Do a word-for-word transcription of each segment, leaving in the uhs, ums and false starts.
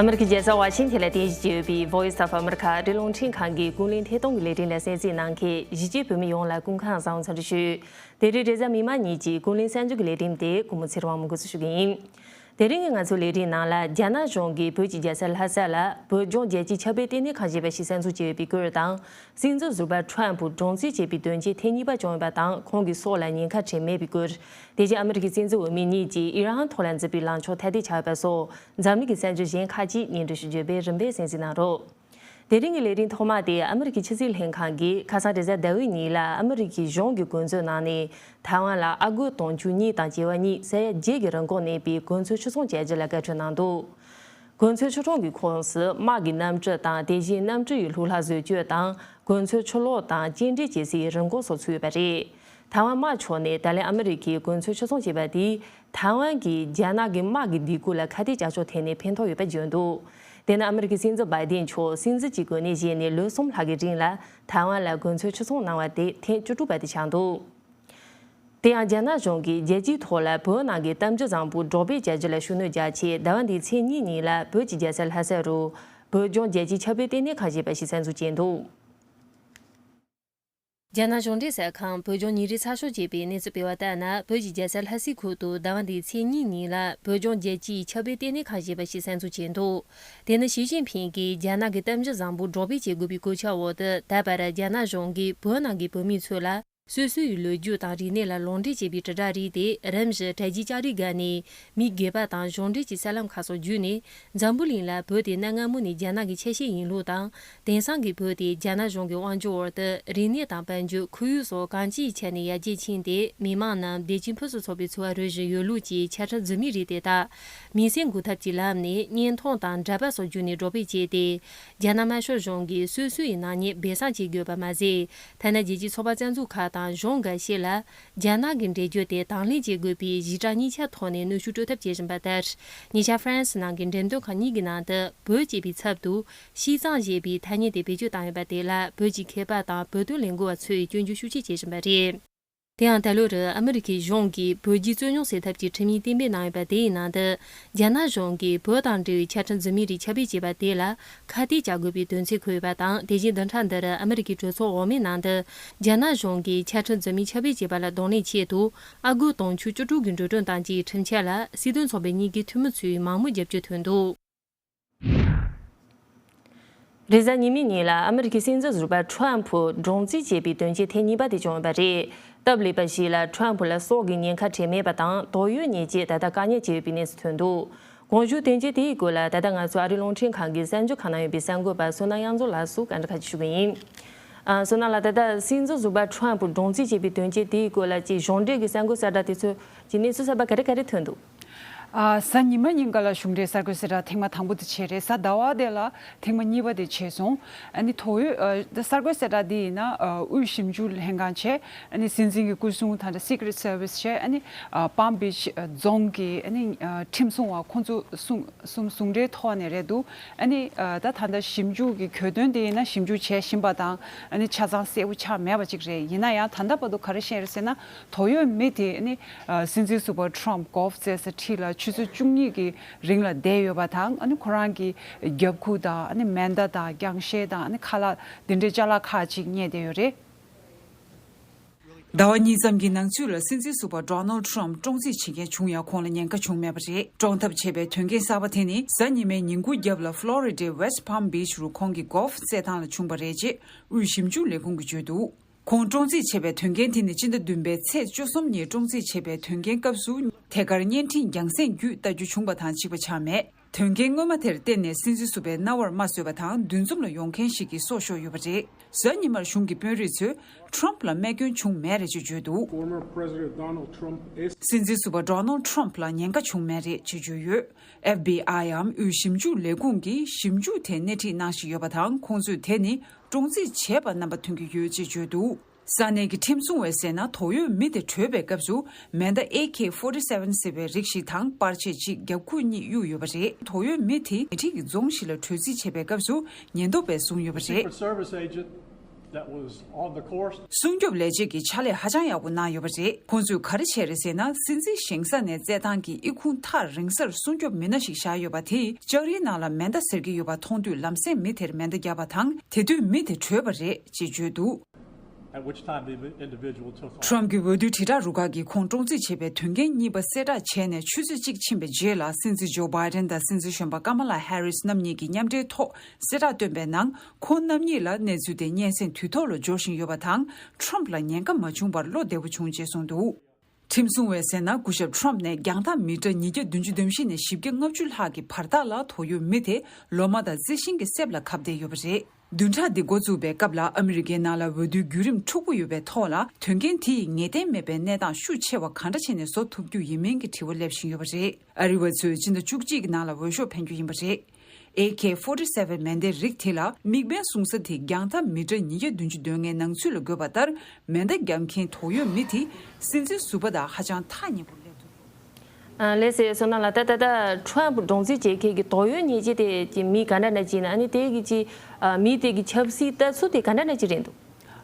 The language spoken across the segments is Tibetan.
ཨ་མི་རི་ཀའི་རྒྱལ་ས་ཝ་ཤིང་ཐན་ལ་རྟེན་གཞི་བྱས་ཡོད་པའི་Voice of America ཨ་རིའི་རླུང་འཕྲིན་ཁང་གི་ཀུན་གླེང་ཐད་གཏོང་གི་ལས་རིམ་ལ་གསན་གཟིགས་གནང་མཁན་གཞིས་བྱེས་བོད་མི་ཡོངས་ལ་སྐུ་ཁམས་བཟང་བའི་འཚམས་འདྲི་ཞུ། དེ་རིང་རེས་གཟའ་མིག་དམར་ཉིན་གྱི་ཀུན་གླེང་གསར་འགྱུར་གྱི་ལས་རིམ་དེ་ཀུན་མོ་ཚེ་རིང་དབང་མོས་འགོ་འཛུགས་ཞུ་གི་ཡིན། དེ་རིང་གི་ང་ཚོའི་ལས་རིམ་ནང་ལ་རྒྱ་ནག་གཞུང་གིས་བོད་ཀྱི་རྒྱལ་ས་ལྷ་ས་ལ་བོད་ལྗོངས་རྒྱལ་སྤྱིའི་ཁྱབ་སྤེལ་ལྟེ་གནས་ཁང་ཞེས་པ་ཞིག་གསར་འཛུགས་བྱས་ཡོད་པའི་སྐོར་དང་། སྲིད་འཛིན་ཟུར་པ་ཁྲོམ་ཕུ་བགྲོ་གླེང་བྱས་པའི་དོན་རྐྱེན་ཐེངས་གཉིས་པ་བྱུང་ཡོད་པ་དང་། ཁོང་གི་སྲོག་ལ་ཉེན་ཁ་འཕྲད་མེད་པའི་སྐོར། དེ་བཞིན་ཨ་མི་རི་ཀའི་སྲིད་འཛིན་འོས་མི་གཉིས་ཀྱིས་ཨི་རན་ཐོག་ལ་མཛད་པའི་ལངས་ཕྱོགས་ཐ་དད་ཆགས་ཡོད་པ་སོགས་འཛམ་གླིང་གི་གསར་འགྱུར་གཞན་ཁག་ཅིག་སྙན་སྒྲོན་ཞུ་རྒྱུ་ཡིན་པས་རིམ་པས་གསན་གཟིགས་གནང་རོགས། དེ་རིང་གི་ལས་རིམ་ཐོག་མ་དེ་ཨ་མི་རི་ཀའི་ཕྱི་སྲིད་ལྷན་ཁང་གིས་ཁ་སང་རེས་གཟའ་ཟླ་བའི་ཉིན་ལ་ཨ་མི་རི་ཀའི་གཞུང་གི་གོ་མཛོད་ནང་ནས་ཐའེ་ཝན་ལ་ཨ་སྒོར་དུང་ཕྱུར་གཉིས་དང་བྱེ་བ་གཉིས་ས་ཡ་བརྒྱད་ཀྱི་རིན་གོང་གནས་པའི་གོ་མཚོན་ཕྱིར་ཚོང་བྱ་རྒྱུ་ལ་བཀའ་འཁྲོལ་གནང་འདུག་གོ་མཚོན་ཕྱིར་ཚོང་གི་ཁོངས་སུ་དམག་གི་གནམ་གྲུ་དང་དེ་བཞིན་གནམ་གྲུ་ཡི་ལྷུ་ལག་བཟོ་སྤྱོད་དང་གོ་མཚོན་ཕྱིར་སློག་དང་སྐྱེལ་འདྲེན་བྱེད་སའི་རིན་གོང་སོགས་ཚུད་ཡོད་པ་རེད། ཐའེ་ཝན་དམག་ཕྱོགས་ནས་ད་ལན་ཨ་མི་རི་ཀས་གོ་མཚོན་ཕྱིར་ཚོང་བྱས་པ་དེས་ཐའེ་ཝན་གྱིས་རྒྱ་ནག་གི་དམག་གི་སྡིགས་སྐུལ་ལ་ཁ་གཏད་བཅག་ཆོག་ཐད་ནས་ཕན་ཐོགས་ཡོད་པ་བརྗོད་འདུག་དེ་ནི་ཨ་མི་རི་ཀའི་སྲིད་འཛིན་བྷའི་ཏིན་མཆོག་སྲིད་འཛིན་གྱི་གོ་གནས་བཞེས་ནས་ལོ་གསུམ་ལྷག་གི་རིང་ལ་ཐའེ་ཝན་ལ་གོ་མཚོན་ཕྱིར་ཚོང་གནང་བ་དེ་ཐེངས་བཅུ་དྲུག་པ་དེ་ཆགས་འདུག་དེ་ཡང་རྒྱ་ནག་གཞུང་གིས་རྒྱལ་སྤྱིའི་ཐོག་ལ་བོད་ནང་གི་གཏམ་རྒྱུད་བཟང་པོ་སྒྲོག་སྤེལ་བྱ་རྒྱུ་ལ་ཤུགས་སྣོན་རྒྱག་ཆེད་ཟླ་བ་འདིའི་ཚེས་གཉིས་ཉིན་ལ་བོད་ཀྱི་རྒྱལ་ས་ལྷ་ས་རུ་བོད་ལྗོངས་རྒྱལ་སྤྱིའི་ཁྱབ་སྤེལ་ལྟེ་གནས་ཁང་ཞེས་པ་ཞིག་གསར་འཛུགས་བྱས་འདུག་རྒྱ་ནག་གཞུང་འབྲེལ་གསར་ཁང་བོད་ལྗོངས་ཉིན་རེའི་ཚགས་ཤོག་ཅེས་པས་གནས་ཚུལ་སྤེལ་བ་ལྟར་ན། བོད་ཀྱི་རྒྱལ་ས་ལྷ་སའི་ཁུལ་དུ་ཟླ་བ་འདིའི་ཚེས་གཉིས་ཉིན་ལ་བོད་ལྗོངས་རྒྱལ་སྤྱིའི་ཁྱབ་སྤེལ་ལྟེ་གནས་ཁང་ཞེས་པ་ཞིག་གསར་འཛུགས་བྱས་འདུག་དེ་ནི་ཞི་ཅིན་ཕིང་གིས་རྒྱ་ནག་གི་གཏམ་རྒྱུད་བཟང་པོ་སྒྲོག་སྤེལ་བྱེད་དགོས་པའི་སྐུལ་ལྕག་འོག་ཏུ། ད་བར་རྒྱ་ནག་གཞུང་གིས་བོད་ནང་གི་བོད་མི་ཚོ་ལ་སོ་སོའི་ལོ་རྒྱུས་དང་རིག་གནས་ལ་ལུང་འདྲེན་བྱེད་པའི་དྲིལ་བསྒྲགས་རིགས་དེ་རིམ་བཞིན་དྲ་རྒྱའི་ལྕགས་རིའི་སྒང་ནས་མི་སྒེར་པ་དང་གཞུང་འབྲེལ་གྱི་གསར་ལམ་ཁག་སོགས་བརྒྱུད་ནས། འཛམ་བུ་གླིང་ལ་བོད་དེ་གནའ་སྔ་མོ་ནས་རྒྱ་ནག་གི་ཆ་ཤས་ཡིན་ལུགས་དང་། དེང་སང་གི་བོད་དེ་རྒྱ་ནག་གཞུང་གི་དབང་སྒྱུར་འོག་ཏུ་རིག་གནས་དང་དཔལ་འབྱོར། ཁོར་ཡུག་སོགས་གང་ཅིའི་ཆ་ནས་ཡར་རྒྱས་ཕྱིན་ཏེ། མི་དམངས་རྣམས་བདེ་སྐྱིད་ཕུན་སུམ་ཚོགས་པའི་འཚོ་བ་རོལ་བཞིན་ཡོད་ལུགས་ཀྱི་ཆ་འཕྲིན་རྫུན་མའི་རིགས་དེ་དག་མིང་སྲིང་འགུག་ཐབས་ཀྱི་ལམ་ནས་བརྙན་ཐུང་དང་འདྲ་པར་སོགས་བརྒྱུད་ནས་སྒྲོག་སྤེལ་བྱས་ཏེ། རྒྱ་ནག་དམར་ཤོག་གཞུང་གིས་སོ་སོ་ཡི་ནག་ཉེས་སྦས་གསང་བྱེད་དགོས་པ་མ་ཟད། ཐ་ན་རྒྱལ་སྤྱིའི་ཚོགས་པ་རྩ་འཛུགས་ཁག་དང་གཞུང་འགའ་ཤས་ལ། རྒྱ་ནག་གི་འགྲེལ་བརྗོད་དེ་དང་ལེན་བྱེད་དགོས་པའི་ཞིབ་ཕྲ་གཉིས་ཆ་ཐོག་ནས་གནོན་ཤུགས་སྤྲོད་ཐབས་བྱེད་བཞིན་པ་ལྟར། ཉེ་ཆར་ཧྥ་རན་སི་ནང་གི་འགྲེམས་སྟོན་ཁང་གཉིས་ཀྱི་ནང་དུ་བོད་ཅེས་པའི་ཚབ་ཏུ་ཤིས་ཙང་ཞེས་པའི་ཐ་སྙད་དེ་བེད་སྤྱོད་བཏང་ཡོད་པ་དེ་ལ་བོད་ཀྱི་མཁས་པ་དང་བོད་དོན་ལས་འགུལ་བ་ཚོས་སྐྱོན་བརྗོད་ཤུགས་ཆེ་བྱེད་བཞིན་པ་རེད། དེ་ཡང་ད་ལོར་ཨ་མི་རི་ཁའི་གཞུང་གིས་བོད་རྒྱའི་རྩོད་རྙོག་སེལ་ཐབས་ཀྱི་ཁྲིམས་ཡིག་གཏན་འབེབས་གནང་ཡོད་པ་དེ་ཡི་ནང་དུ། རྒྱ་ནག་གཞུང་གིས་བོད་དང་འབྲེལ་བའི་ཆ་འཕྲིན་རྫུན་མའི་རིགས་ཁྱབ་སྤེལ་བྱས་པ་དེ་ལ་ཁ་གཏད་བཅག་དགོས་པའི་དོན་ཚན་འཁོད་ཡོད་པ་དང་། དེ་བཞིན་བདུན་ཕྲག་འདིར་ཨ་མི་རི་ཀའི་གྲོས་ཚོགས་འོག་མའི་ནང་དུ། རྒྱ་ནག་གཞུང་གིས་ཆ་འཕྲིན་རྫུན་མའི་ཁྱབ་སྤེལ་བྱས་པ་ལ་གདོང་ལེན་ཆེད་དུ། ཨ་སྒོར་དུང་ཕྱུར་བཅུ་དྲུག་གི་འགྲོ་གྲོན་དང་བཅས་ཁྲིམས་འཆར་ལ་སྲིད་དོན་ཚོགས་པའི་གཉིས་ཀའི་འཐུས་མི་ཚོས་མང་མོས་རྒྱབ་སྐྱོར་ཐོན་འདུག་རེས་གཟའ་ཉི་མའི་ཉིན་ལ་ཨ་མི་རི་ཀའི་སྲིད་འཛིན་ཟུར་པ་ཁྲོམ་ཕུ་བགྲོ་གླེང་བྱས་པའི་དོན་རྐྱེན་ཐེངས་གཉིས་པ་དེ་བྱུང་ཡོད་པ་རེད། སྟབས་ལེགས་པ་ཞིག་ལ་ཁྲོམ་ཕུ་ལ་སྲོག་གི་ཉེན་ཁ་འཕྲད་མེད་པ་དང་། དོགས་ཡོད་ཉེན་ཆེ་ད་ལྟ་བཀག་ཉར་བྱས་ཡོད་པའི་གནས་ཚུལ་ཐོན་འདུག་གོང་ཞུས་དོན་རྐྱེན་དེའི་སྐོར་ལ་ད་ལྟ་ང་ཚོ་ཨ་རིའི་རླུང་འཕྲིན་ཁང་གི་གསར་འགྱུར་ཁང་ནང་ཡོད་པའི་གསར་འགོད་པ་བསོད་ནམས་དབྱངས་འཛོམས་ལགས་སུ་བཀའ་འདྲི་ཁ་ཤས་ཞུ་གི་ཡིན། ཨ། བསོད་ནམས་ལགས། ད་ལྟ་སྲིད་འཛིན་ཟུར་པ་ཁྲོམ་ཕུ་བགྲོ་གླེང་བྱས་པའི་དོན་རྐྱེན་དེའི་སྐོར་ལ་ཅིག་གཞུང་འབྲེལ་གྱི་གསར་འགོད་གསལ་བསྒྲགས་དེ་ཚོ་ཅིག་གནས་ཚུལ་གསར་པ་ག་རེ་ག་རེ་ཐོན་འདུག་ཨ། གཟའ་ཉི་མ་ཉིན་ཀ་ལ་གཞུང་འབྲེལ་གསར་འགོད་གསལ་བསྒྲགས་ཐེངས་མ་དང་པོ་དེ་བྱས་རེད། གཟའ་ཟླ་བ་དེ་ལ་ཐེངས་མ་གཉིས་པ་དེ་བྱས་སོང་། ཨ་ནི་དོགས་ཡོད། ཨ། ད་གསར་འགོད་གསལ་བསྒྲགས་འདི་ཡིན་ན། ཨ། དབུས་ཞིབ་འཇུག་ལྷན་ཁང་བྱས། ཨ་ནི་སྲིད་འཛིན་གྱི་སྐུ་སྲུང་དང་། Secret Service བྱས། ཨ་ནི། ཨ། Palm Beach རྫོང་གི། ཨ་ནི། ཨ། ཁྲིམས་སྲུང་བ་ཁོང་ཚོ་གསུམ་གསུམ་ཟུང་འབྲེལ་ཐོག་ནས་རེད་འདུག་ཨ་ནི། ཨ། ད་ད་ལྟ་ཞིབ་འཇུག་གི་གྱོད་དོན་དེ་ཡིན་ན་ཞིབ་འཇུག་བྱས་བཞིན་པ་དང་། ཨ་ནི་ཆ་ཚང་གསལ་པོ་ཆགས་མེད་པ་ཅིག་རེད། ཡིན་ན་ཡང་ད་ལྟ་བར་དུ་ག་རེ་བཤད་རེད་ཟེར་ན། དོགས་ཡོད་མི་དེ། ཨ་ནི། ཨ། སྲིད་འཛིན་ཟུར་པ་ཁྲོམ་གོལ་ཕ་རྩེད་ས་ཁྲི་ལ་ཆུ་ཚོད་བཅུ་གཉིས་ཀྱི་རིང་ལ་བསྡད་ཡོད་པ་དང་། ཨ་ནི་ཁོ་རང་གི་རྒྱབ་ཁུག་དང་། ཨ་ནི་མེ་མདའ་དང་རྒྱང་ཤེལ་དང་། ཨ་ནི་ཁ་ལག་འདི་འདྲའི་ཅ་ལག་ཁག་ཅིག་རྙེད་བསྡད་ཡོད་རེད། ཟླ་བ་གཉིས་ཙམ་གྱི་ནང་ཚུད་ལ་སྲིད་འཛིན་ཟུར་པ་Donald Trump བཀྲོངས་རྩིས་བྱེད་མཁན་བྱུང་ཡང་། ཁོང་ལ་ཉེན་ཁ་བྱུང་མེད་པ་རེད། བཀྲོངས་ཐབས་བྱས་པའི་དོན་རྐྱེན་གསར་པ་དེ་ནི་གཟའ་ཉི་མའི་ཉིན་གུང་རྒྱབ་ལ་ཕློ་རི་ཌའི་West Palm Beach རུ་ཁོང་གི་གོལ་ཕ་རྩེད་ཐང་ལ་བྱུང་བ་རེད་ཅེས་དབུས་ཞིབ་འཇུག་ལས་ཁུངས་ཀྱིས་བརྗོད་འདུག་ཁོང་བཀྲོངས་རྩིས་བྱས་པའི་དོན་རྐྱེན་དེ་ནི་སྤྱི་ཟླ་བདུན་པའི་ཚེས་བཅུ་གསུམ་ཉིན་བཀྲོངས་རྩིས་བྱས་པའི་དོན་རྐྱེན་སྐབས་སུ་ཐད་ཀར་བརྙན་འཕྲིན་རྒྱང་སེང་བརྒྱུད་ལྟ་རྒྱུ་བྱུང་བ་དང་གཅིག་པ་ཆགས་མེད། དོན་རྐྱེན་སྔོན་མ་དེར་བརྟེན་ནས་སྲིད་འཛིན་ཟུར་པའི་རྣ་བར་རྨ་བཟོས་པ་དང་། འདུ་འཛོམས་ལ་ཡོང་མཁན་ཞིག་གིས་སྲོག་ཤོར་ཡོད་པ་རེད། གཟའ་ཉི་མར་གཞུང་གི་དཔོན་རིགས་ཚོས་Trump ལ་རྨས་སྐྱོན་བྱུང་མེད་རེད་ཅེས་བརྗོད་འདུག Former President Donald Trump is སྲིད་འཛིན་ཟུར་པ་Donald Trump ལ་ཉེན་ཁ་བྱུང་མེད་རེད་ཅེས་བརྗོད་ཡོད། F B I འམ་དབུས་ཞིབ་འཇུག་ལས་ཁུངས་ཀྱིས་ཞིབ་འཇུག་དེ་སྣེ་ཁྲིད་གནང་བཞིན་ཡོད་པ་དང་། ཁོང་ཚོས་དེ་ནི་བཀྲོངས་རྩིས་བྱས་པ་རྣམ་པ་ཐོན་གྱི་ཡོད་ཅེས་བརྗོད་འདུག་ས་གནས་ཀྱི་ཁྲིམས་སྲུང་བས་ཟེར་ན། དོགས་ཡོད་མི་དེ་བྲོས་པའི་སྐབས་སུ་མེ་མདའ་A K forty-seven ཟེར་བའི་རིགས་ཤིག་དང་པར་ཆས་གཅིག་རྒྱབ་ཁུག་གཉིས་གཡུགས་ཡོད་པ་རེད། དོགས་ཡོད་མི་དེ་ཉེ་འཁྲིས་ཀྱི་རྫོང་ཞིག་ལ་བྲོས་རྩིས་བྱས་པའི་སྐབས་སུ་ཉེན་རྟོག་པས་བཟུང་ཡོད་པ་རེད། Secret Service agent That was on the course. སྲུང་སྐྱོབ་ལས་བྱེད་ཀྱིས་ཕྱག་ལས་ཧ་ཅང་ཡག་པོ་གནང་ཡོད་པ་རེད། ཁོང་ཚོས་ག་རེ་བྱས་རེད་ཟེར་ན། སྲིད་འཛིན་བཞེངས་ས་ནས་རྩེད་ཐང་གི་ཨི་ཁུང་ཐག་རིང་སར་སྲུང་སྐྱོབ་མི་སྣ་ཞིག་བཞག་ཡོད་པ་དེས་ལྕགས་རིའི་ནང་ལ་མེ་མདའ་ཟེར་གྱི་ཡོད་པ་མཐོང་དུས་ལམ་སེང་མི་དེར་མེ་མདའ་བརྒྱབ་པ་དང་། དེ་དུས་མི་དེ་བྲོས་པ་རེད་ཅེས་བརྗོད་འདུག At which time the individual took off. ཁྲོམ་གྱི་འོས་བསྡུའི་དྲིལ་བསྒྲགས་རུ་ཁག་གིས་ཁོང་བཀྲོངས་རྩིས་བྱས་པའི་དོན་རྐྱེན་གཉིས་པ་གསལ་བསྒྲགས་བྱས་ནས་ཆུ་ཚོད་གཅིག་ཕྱིན་པའི་རྗེས་ལ། སྲིད་འཛིན་ཇོ་བྷའི་ཌེན་དང་སྲིད་འཛིན་གཞོན་པ་ཀ་མ་ལ་ཧེ་རིས་རྣམ་གཉིས་ཀྱིས་མཉམ་འབྲེལ་ཐོག་གསལ་བསྒྲགས་བཏོན་པའི་ནང་། ཁོང་རྣམ་གཉིས་ལ་གནས་ཚུལ་དེ་སྙན་སེང་དུས་ཐོག་ལ་འབྱོར་བཞིན་ཡོད་པ་དང་། ཁྲོམ་ལ་ཉེན་ཁ་མ་བྱུང་བར་བློ་བདེ་པོ་བྱུང་ཅེས་གསུངས་འདུག་ཁྲིམས་སྲུང་བས་ཟེར་ན། སྐུ་ཞབས་ཁྲོམ་ནས་རྒྱང་ཐག་མི་ཊར་ཉིས་བརྒྱ་བདུན་ཅུ་དོན་བཞི་ནས་བཞི་བརྒྱ་ལྔ་བཅུ་ལྷག་གི་བར་ཐག་ལ་དོགས་ཡོད་མི་དེ་ལོ་མ་དང་རྩི་ཤིང་གི་གསེབ་ལ་གབ་བསྡད་ཡོད་པ་རེད། བདུན་ཕྲག་འདི་འགོ་བཙུགས་པའི་སྐབས་ལ། ཨ་མི་རི་ཀའི་ནང་ལ་འོས་བསྡུའི་བརྒྱུད་རིམ་འཁྲུག་པོ་ཡོད་པའི་ཐོག་ལ། དོན་རྐྱེན་དེ་ཡིས་ངེས་གཏན་མེད་པའི་གནས་སྟངས་ཤུགས་ཆེ་བ་གང་འདྲ་བྱས་ནས་བཟོ་ཐུབ་རྒྱུ་ཡིན་མིན་གྱི་དྲི་བ་སླེབས་བཞིན་ཡོད་པ་རེད། ཨ་རི་བ་ཚོས་སྤྱི་ཟླ་བཅུ་གཅིག་གི་ནང་ལ་འོས་ཤོག་འཕེན་རྒྱུ་ཡིན་པ་རེད། ཨེ་ཀེ་ཕོར་ཊི་སེ་ཝེན་མེ་མདའི་རིགས་དེ་ལ་དམིགས་འབེན་བཟུང་ས་དེ་རྒྱང་ཐག་མི་ཊར་ཉིས་བརྒྱ་བདུན་ཅུ་དོན་ལྔའི་ནང་ཚུད་ལ་འགོད་པ་ལྟར། མེ་མདའ་བརྒྱབ་མཁན་དོགས་ཡོད་མི་དེ་སྲིད་འཛིན་ཟུར་པ་དང་ཧ་ཅང་ཐག་ཉེ་པོར་སླེབས་འདུག་ཨ། ལགས་སེ། བསོད་ནམས་ལགས། ད་ད་ད་ཁྲོམ་བཀྲོངས་རྩིས་བྱེད་མཁན་གྱི་དོགས་ཡོད་ཉེས་ཅན་དེ་གྱི་མི་ག་འདྲ་འདྲ་ཅིག་ཡིན་ན། ཨ་ནི་དེ་གི་ཅི། ཨ། མི་དེ་གི་ཆབ་སྲིད་ལྟ་ཚུལ་དེ་ག་འདྲ་འདྲ་ཅིག་རེད་འདུག་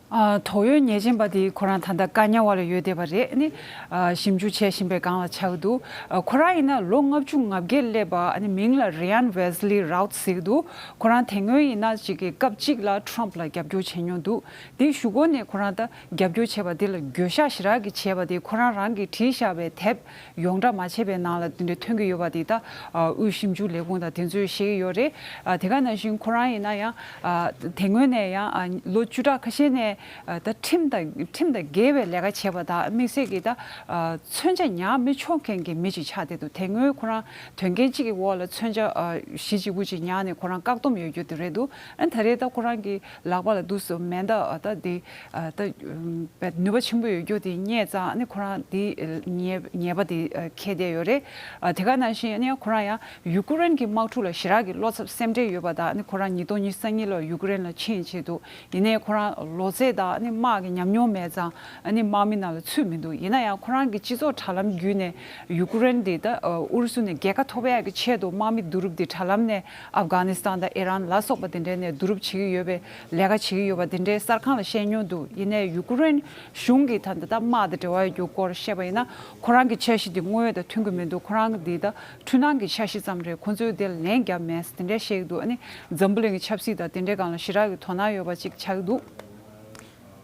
ཨ། དོགས་ཡོད་ཉེས་ཅན་པ་དེ་ཁོ་རང་ད་ལྟ་ཀ་ཉ་བ་ལ་ཡོད་བསྡད་པ་རེད། ཨ་ནི། ཨ། ཞིབ་འཇུག་བྱེད་བཞིན་པའི་སྒང་ལ་ཆགས་ཀྱི་འདུག་ཨ། ཁོ་རང་ཡིན་ན་ལོ་ལྔ་བཅུ་ང་བརྒྱད་སླེབས་པ། ཨ་ནི་མིང་ལ་རི་ཡན་ཝེ་སི་ལི་རའུ་ཐི་ཟེར་གྱི་འདུག་ཁོ་རང་དེ་སྔོན་ཡིན་ན་ཅིག་གི་སྐབས་གཅིག་ལ་ཁྲོམ་ལ་རྒྱབ་སྐྱོར་བྱེད་མྱོང་འདུག་དེའི་གཞུག་གུ་ནས་ཁོ་རང་ད་རྒྱབ་སྐྱོར་བྱས་པ་དེ་ལ་འགྱོད་བཤགས་ཞེ་དྲག་གི་བྱས་པ་དེ། ཁོ་རང་རང་གིས་བྲིས་བཞག་པའི་དེབ་ཡོངས་གྲགས་མ་བྱས་པའི་ནང་ལ་དེ་འདྲ་ཐོན་གྱི་ཡོད་པ་དེ་ད། ཨ། དབུས་ཞིབ་འཇུག་ལས་ཁུངས་དང་དེ་ཚོས་བཤད་ཀྱི་ཡོད་རེད། ཨ། དེ་ག་ནང་བཞིན་ཁོ་རང་ཡིན་ན་ཡང་། ཨ། དེ་སྔོན་ནས་ཡང་། ཨ། ལོ་བཅུ་ཕྲག་ཁ་ཤས་ནས། ཨ། ད་ཁྲིམས་དང་ཁྲིམས་དང་འགལ་བའི་ལས་ཀ་བྱས་པ་དང་། དམིགས་བསལ་གྱིས་ད། ཨ། མཚོན་ཆ་ཉར་མི་ཆོག་མཁན་གྱི་མི་ཅིག་ཆགས་བསྡད་འདུག་དེ་སྔོན་ཁོ་རང་དོན་རྐྱེན་གཅིག་གི་འོག་ལ་མཚོན་ཆ། ཨ། གཞི་གཅིག་པུ་ཅིག་ཉར་ནས་ཁོ་རང་བཀག་སྡོམ་ཡོད་རྒྱུ་དེ་རེད་འདུག་ཨ། ད་རེས་ད་ཁོ་རང་གི་ལག་པ་ལ་འདུག་སེ་མེ་མདའ་ད་དེ། ཨ། ད་ནུས་པ་ཆེན་པོ་ཡོད་རྒྱུ་དེ་རྙེད་ཙང་། ཨ་ནི་ཁོ་རང་དེ་ཉེས་ཉེས་པ་དེ་འཁྱེར་བསྡད་ཡོད་རེད། ཨ། དེ་ག་ནང་བཞིན་ཨ་ནི་ཁོ་རང་ཡང་ཡུ་ཀེ་རེན་གྱི་དམག་འཁྲུག་ལ་ཞེ་དྲག་གི་བློ་འཚབ་སེམས་ཁྲལ་ཡོད་པ་དང་། ཨ་ནི་ཁོ་རང་ཉིས་སྟོང་ཉི་ཤུ་རྩ་གཉིས་ལོར་ཡུ་ཀེ་རེན་ལ་ཕྱིན་བྱས་འདུག་ཡིན་ནའི་ཁོ་རང་ལོ་ཚད་དང་། ཨ་ནི་དམག་གི་ཉམས་མྱོང་མེད་ཙང་། ཨ་ནི་དམག་མི་ནང་ལ་ཚུད་མི་འདུག་ཡིན་ན་ཡང་ཁོ་རང་གི་སྤྱི་ཚོགས་དྲ་ལམ་བརྒྱུད་ནས་ཡུ་ཀེ་རེན་དེ་ད། ཨ། ཨུ་རུ་སུ་ནས་རྒྱལ་ཁ་ཐོབ་ཡག་གི་ཆེད་དུ་དམག་མི་བསྡུ་རུབ་དེ་དྲ་ལམ་ནས། ཨབ་གྷ་ནི་སི་ཐན་དང་ཨི་རན་ལ་སོགས་པ་དེ་འདྲའི་ནས་བསྡུ་རུབ་བྱེད་ཀྱི་ཡོད་པའི་ལས་ཀ་བྱེད་ཀྱི་ཡོད་པ་དེ་འདྲའི་གསར་ཁང་ལ་བཤད་མྱོང་འདུག་ཡིན་ནའི་ཡུ་ཀེ་རེན་གཞུང་གིས་ད་ལྟ་དམག་དང་འབྲེལ་བ་ཡོད་རྒྱུ་སྐོར་བཤད་པ་ཡིན་ན། ཁོ་རང་གི་འཆར་གཞི་དེ་དངོས་ཡོད་དང་མཐུན་གྱི་མི་འདུག་ཁོ་རང་གི་དེ་ད་འཕྲུལ་སྣང་གི་འཆར་གཞི་ཙམ་རེད། ཁོ་ཚོས་དེ་ལ་ལན་བརྒྱབ་མེད་ཟེར་དེ་འདྲ་བཤད་ཀྱི་འདུག་ཨ་ནི་འཛམ་བུ་གླིང་གི་ཆབ་སྲིད་དང་དེ་འདྲའི་སྒང་ལ་ཞེ་དྲག་གི་དོ་སྣང་ཡོད་པ་ཅིག་ཆགས་ཀྱི་འདུག་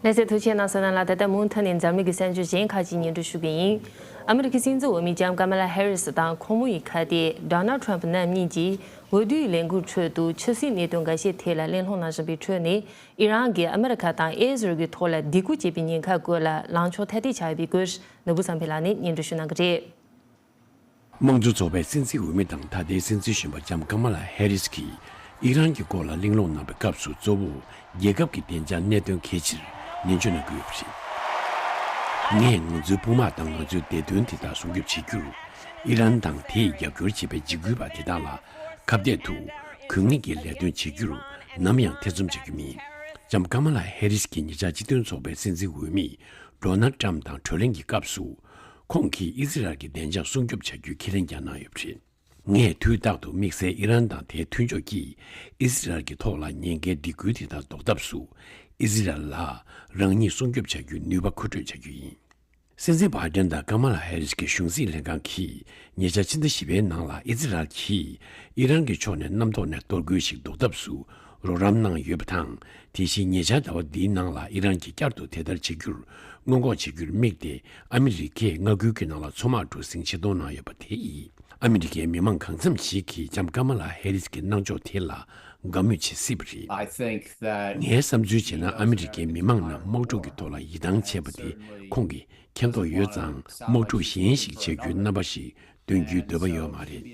ལགས་སེ། ཐུགས་རྗེ་གནང་། བསོད་ནམས་ལགས། ད་ལྟ་མུ་མཐུད་ནས་འཛམ་གླིང་གི་གསར་འགྱུར་གཞན་ཁག་ཅིག་སྙན་སྒྲོན་ཞུ་གི་ཡིན། ཨ་མི་རི་ཀའི་སྲིད་འཛིན་འོས་མི་ལྕམ་ཀ་མ་ལ་ཧེ་རི་སི་དང་ཁོང་མོ་ཡི་ཁ་གཏད་ཌོ་ནལ་ཊམ་པ་རྣམ་གཉིས་ཀྱིས་འོས་བསྡུའི་ལས་འགུལ་ཁྲོད་དུ་ཆབ་སྲིད་གནད་དོན་འགའ་ཤས་ཐད་ལ་གླེང་སློང་གནང་བཞིན་པའི་ཁྲོད་ནས། ཨི་རན་གྱིས་ཨ་མི་རི་ཀ་དང་ཨི་ཟི་རལ་གྱི་ཐོག་ལ་སྡིགས་སྐུལ་བྱས་པའི་ཉེན་ཁ་སྐོར་ལ་ལངས་ཕྱོགས་ཐ་དད་ཆགས་ཡོད་པའི་སྐོར་ནོར་བུ་བསམ་འཕེལ་ལགས་ནས་སྙན་སྒྲོན་ཞུ་གནང་གི་རེད། དམངས་གཙོ་ཚོགས་པའི་སྲིད་འཛིན་འོས་མི་དང་ད་ལྟའི་སྲིད་འཛིན་གཞོན་པ་ལྕམ་ཀ་མ་ལ་ཧེ་རི་སི་གིས་ཨི་རན་གྱི་སྐོར་ལ་གླེང་སློང་གནང་བའི་སྐབས་སུ། གཙོ་བོ་རྒྱལ་ཁབ་ཀྱི་བདེ་འཇགས་གནད་དོན་གལ་ཆེར་ནན་བརྗོད་གནང་གི་ཡོད་པ་རེད། ངས་ང་ཚོའི་དཔུང་དམག་དང་ང་ཚོའི་བདེ་དོན་དེ་དག་སྲུང་སྐྱོབ་བྱེད་རྒྱུར། ཨི་རན་དང་དེས་རྒྱབ་སྐྱོར་བྱེད་པའི་འཇིགས་སྐུལ་བ་དེ་དག་ལ་ཁ་གཏད་དུ་དགོས་ངེས་ཀྱི་ལས་དོན་བྱེད་རྒྱུར་ནམ་ཡང་ཐེ་ཚོམ་བྱ་རྒྱུ་མིན། ལྕམ་ཀ་མ་ལ་ཧེ་རི་སི་གིས་ཉེ་ཆར་སྤྱི་མཐུན་ཚོགས་པའི་སྲིད་འཛིན་འོས་མི་ཌོ་ནལ་ཊམ་དང་བགྲོ་གླེང་གི་སྐབས་སུ། ཁོང་གིས་ཨི་ཟི་རལ་གྱི་བདེ་འཇགས་སྲུང་སྐྱོབ་བྱ་རྒྱུའི་ཁས་ལེན་ཀྱང་གནང་ཡོད་པ་རེད། ངས་དུས་རྟག་ཏུ་དམིགས་བསལ་ཨི་རན་དང་དེའི་མཐུན་ཕྱོགས་ཀྱིས་ཨི་ཟི་རལ་གྱི་ཐོག་ལ་ཉེན་ཁའི་སྡིགས་སྐུལ་དེ་དག་ཟློག་ཐབས་སུ། ཨི་ཟི་རལ་ལ་རང་ཉིད་སྲུང་སྐྱོབ་བྱ་རྒྱུའི་ནུས་པ་མཁོ་སྤྲོད་བྱ་རྒྱུ་ཡིན། སྲིད་འཛིན་བྷའི་ཌེན་དང་ཀ་མ་ལ་ཧེ་རི་སི་གི་གཞུང་སྲིད་ལྷན་ཁང་གིས་ཉེ་ཆར་ཕྱི་ཟླ་བཞི་པའི་ནང་ལ་ཨི་ཟི་རལ་གྱིས་ཨི་རན་གྱི་ཕྱོགས་ནས་གནམ་ཐོག་ནས་གཏོར་རྒོལ་ཞིག་ཟློག་ཐབས་སུ་རོགས་རམ་གནང་ཡོད་པ་དང་། དེ་བཞིན་ཉེ་ཆར་ཟླ་བ་འདིའི་ནང་ལ་ཨི་རན་གྱིས་བསྐྱར་དུ་དེ་ལྟར་བྱེད་རྒྱུར་སྔོན་འགོག་བྱེད་རྒྱུར་དམིགས་ཏེ། ཨ་མི་རི་ཀས་མངའ་ཁུལ་གྱི་ནང་ལ་མཚོ་དམག་གྲུ་གཟིངས་ཆེད་གཏོང་གནང་ཡོད་པ་དེ་ཡིས། ཨ་མི་རི་ཀའི་མི་མང་གང་འཚམ་ཞིག་གིས་ལྕམ་ཀ་མ་ལ་ཧེ་རི་སི་གི་གནང་ཕྱོགས་དེ་ལ་དགའ་མོས་བྱེད་སྲིད་པ་རེད། I think that ངའི་བསམ་ཚུལ་བྱས་ན། ཨ་མི་རི་ཀའི་མི་མང་རྣམས་དམག་འཁྲུག་གི་ཐོག་ལ་ཡིད་ཐང་ཆད་པ་དེ་ཁོང་གིས་མཁྱེན་རྟོགས་ཡོད་ཙང་། དམག་འཁྲུག་གཞན་ཞིག་བྱ་རྒྱུའི་རྣམ་པ་ཞིག་སྟོན་རྒྱུའི་འདོད་པ་ཡོད་མ་རེད།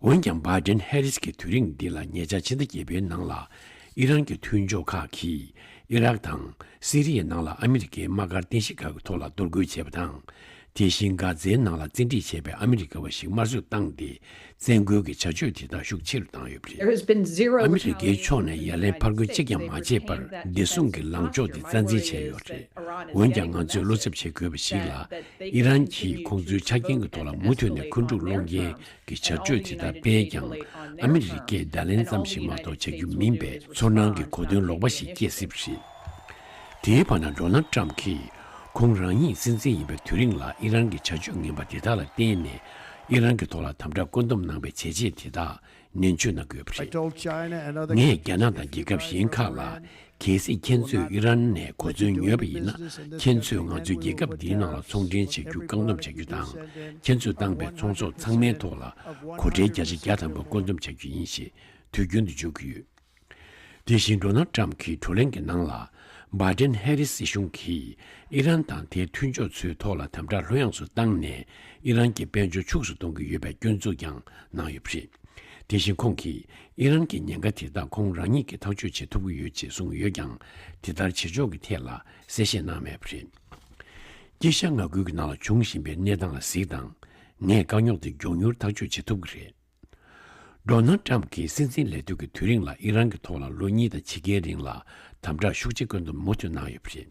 འོན་ཀྱང་། བྷའི་ཌེན་ཧེ་རིས་ཀྱི་དུས་རིང་འདི་ལ། ཉེ་ཆར་ཕྱི་ཟླ་བརྒྱད་པའི་ནང་ལ་ཨི་རན་གྱི་མཐུན་ཕྱོགས་ཁག་གིས་ཨི་རག་དང་སི་རི་ཡའི་ནང་ལ་ཨ་མི་རི་ཀའི་དམག་སྒར་རྟེན་གཞི་ཁག་གི་ཐོག་ལ་གཏོར་རྒོལ་བྱས་པ་དང་། དེ་བཞིན་གྷ་ཛའི་ནང་ལ་བཙན་ཁྲིད་བྱས་པའི་ཨ་མི་རི་ཀ་བ་ཞིག་དམར་གསོད་བཏང་སྟེ། བཙན་རྒོལ་གྱི་བྱ་སྤྱོད་དེ་དག་ཤུགས་ཆེ་རུ་བཏང་ཡོད་པ་རེད། There has been zero ཨ་མི་རི་ཀའི་ཕྱོགས་ནས་ཡ་ལན་ཕར་རྒོལ་གཅིག་ཀྱང་མ་བྱས་པར། བདེ་སྲུང་གི་ལངས་ཕྱོགས་དེ་རྩ་འཛིན་བྱས་ཡོད་རེད། འོན་ཀྱང་། ང་ཚོས་བློ་འཚབ་བྱེད་དགོས་པ་ཞིག་ལ། ཨི་རན་གྱིས་ཁོང་ཚོའི་ཆ་རྐྱེན་གྱི་ཐོག་ལ་མུ་མཐུད་ནས་འཁོན་འཁྲུག་སློང་མཁན་གྱི་བྱ་སྤྱོད་དེ་དག་སྤེལ་ཀྱང་། ཨ་མི་རི་ཀས་བརྡ་ལན་ཙམ་ཞིག་མ་གཏོགས་བྱ་རྒྱུ་མིན་པས། ཚོར་སྣང་གི་གོ་དོན་ལོག་པ་ཞིག་སྐྱེ་སྲིད་པ་རེད། དེའི་བར་ན་ཌོ་ནལ་ཊམ་གྱིས་ཁོང་རང་ཉིད་སྲིད་འཛིན་ཡིན་པའི་དུས་རིང་ལ་ཨི་རན་གྱི་བྱ་སྤྱོད་ངན་པ་དེ་དག་ལ་བརྟེན་ནས་ཨི་རན་གྱི་ཐོག་ལ་དམ་དྲག་བཀོད་འདོམས་གནང་པའི་བྱས་རྗེས་དེ་དག་ནན་བརྗོད་གནང་དགོས་པ་རེད། ངས་རྒྱ་ནག་དང་རྒྱལ་ཁབ་གཞན་ཁག་ལ། གལ་སྲིད་ཁྱེད་ཚོས་ཨི་རན་ནས་གོ་མཚོན་ཉོས་པ་ཡིན་ན། ཁྱེད་ཚོས་ང་ཚོའི་རྒྱལ་ཁབ་འདིའི་ནང་ལ་ཚོང་འབྲེལ་བྱ་རྒྱུ་བཀག་སྡོམ་བྱ་རྒྱུ་དང་། ཁྱེད་ཚོས་བཏང་པའི་ཚོང་ཟོག་ཚང་མའི་ཐོག་ལ་གོ་ཁྲལ་བརྒྱ་ཆ་བརྒྱ་ཐམ་པ་བཀོད་འདོམས་བྱ་རྒྱུ་ཡིན་ཞེས་དུས་རྒྱུན་དུ་བརྗོད་ཀྱི་ཡོད། དེ་བཞིན་ཌོ་ནལ་ཊམ་གྱིས་བགྲོ་གླེང་གི་ནང་ལ། བྷའི་ཌེན་ཧེ་རིས་སྲིད་གཞུང་གིས་ཨི་རན་དང་དེའི་མཐུན་ཕྱོགས་ཚོའི་ཐོག་ལ་དམ་དྲག་ལྷོད་ཡངས་སུ་བཏང་ནས་ཨི་རན་གྱི་དཔལ་འབྱོར་ཕྱུགས་སུ་གཏོང་གི་ཡོད་པའི་སྐྱོན་འཛུགས་ཀྱང་གནང་ཡོད་པ་རེད། དེ་བཞིན་ཁོང་གིས་ཨི་རན་གྱི་ཉེན་ཁ་དེ་དག་ཁོང་རང་ཉིད་ཀྱིས་ཐག་གཅོད་བྱེད་ཐུབ་ཀྱི་ཡོད་ཅེས་གསུངས་ཡོད་ཀྱང་། དེ་ལྟར་བྱེད་ཕྱོགས་ཀྱི་ཐད་ལ་གསལ་བཤད་གནང་མེད་པ་རེད། དཀྱིལ་ཤར་མངའ་ཁུལ་གྱི་ནང་ལ་འབྱུང་བཞིན་པའི་གནས་སྟངས་ལ་གཟིགས་དང་། ངས་དཀའ་རྙོག་དེ་མགྱོགས་མྱུར་ཐག་གཅོད་བྱེད་ཐུབ་ཀྱི་རེད། ཌོ་ནལ་ཊམ་གྱིས་སྲིད་འཛིན་ལས་དུས་ཀྱི་དུས་རིང་ལ་ཨི་རན་གྱི་ཐོག་ལ་ལོ་གཉིས་དང་ཕྱེད་ཀའི་རིང་ལ་དམ་དྲག་ཤུགས་ཆེ་བཀོད་འདོམས་མུ་མཐུད་གནང་ཡོད་པ་རེད།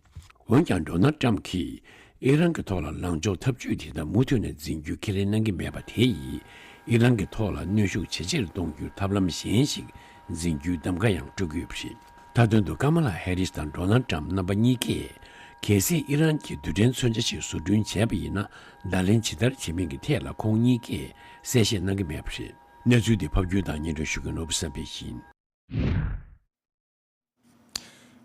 འོན་ཀྱང་ཌོ་ནལ་ཊམ་གྱིས་ཨི་རན་གྱི་ཐོག་ལ་ལངས་ཕྱོགས་ཐབས་ཇུས་དེ་དག་མུ་མཐུད་ནས་འཛིན་རྒྱུ་ཁས་ལེན་གནང་གི་མེད་པ་དེ་ཡིས་ཨི་རན་གྱི་ཐོག་ལ་གནོན་ཤུགས་ཇེ་ཆེར་གཏོང་རྒྱུར་ཐབས་ལམ་གཞན་ཞིག་འཛིན་རྒྱུའི་གདམ་ག་ཡང་སྤྲོད་ཀྱི་ཡོད་པ་རེད། མཐའ་དོན་དུ་ཀ་མ་ལ་ཧེ་རིས་དང་ཌོ་ནལ་ཊམ་རྣམ་པ་གཉིས་ཀས་གལ་སྲིད་ཨི་རན་གྱིས་རྡུལ་ཕྲན་མཚོན་ཆ་ཞིག་བཟོ་སྐྲུན་བྱས་པ་ཡིན་ན་བརྡ་ལན་ཇི་ལྟར་བྱེད་མིན་གྱི་ཐད་ལ་ཁོང་གཉིས་ཀས་གསལ་བཤད་གནང་གི་མེད་པ་རེད། གནས་ཚུལ་འདི་ཕབ་སྒྱུར་དང་སྙན་སྒྲོན་ཞུ་མཁན་ནོར་བུ་བསམ་འཕེལ་ཡིན།